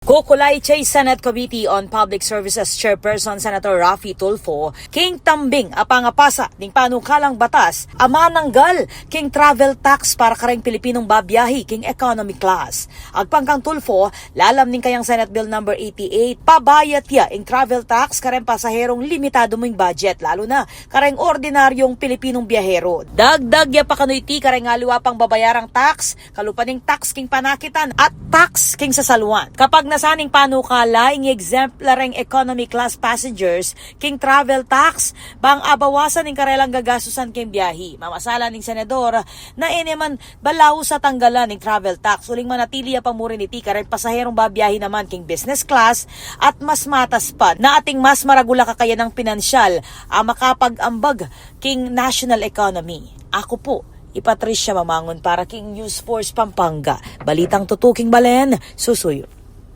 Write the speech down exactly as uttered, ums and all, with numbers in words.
Kukulay ya i Senate Committee on Public Services Chairperson Senator Raffy Tulfo king tambing a pangapasa ning panukalang batas a mananggal king travel tax para kareng Pilipinong babiyahi king economy class. Agpang kang Tulfo, lalam ning kayang Senate Bill number eighty-eight, pabayat ya ing travel tax kareng pasaherong limitadu mu ing budget, lalu na kareng ordinaryong Pilipinong biyahero. Dagdag ya pa kanu iti kareng aliwa pang babayarang tax, kalupa ning tax king panakitan at tax king sasaluan. Kapag nasa ning panukala ing exempt la reng economy class passengers king travel tax, bang abawasan ing karelang gagastusan king biyahi. Mamasalan ning senador na e ne man balaus a tanggalan ing travel tax, uling manatili ya pa murin iti kareng pasaherong babiyahi naman king business class at mas matas pa na ating mas maragul a kakayanang pinansyal a makapag-ambag king national economy. Aku pu i Patricia Mamangun para king News Force Pampanga. Balitang tutuking balen, susuyu.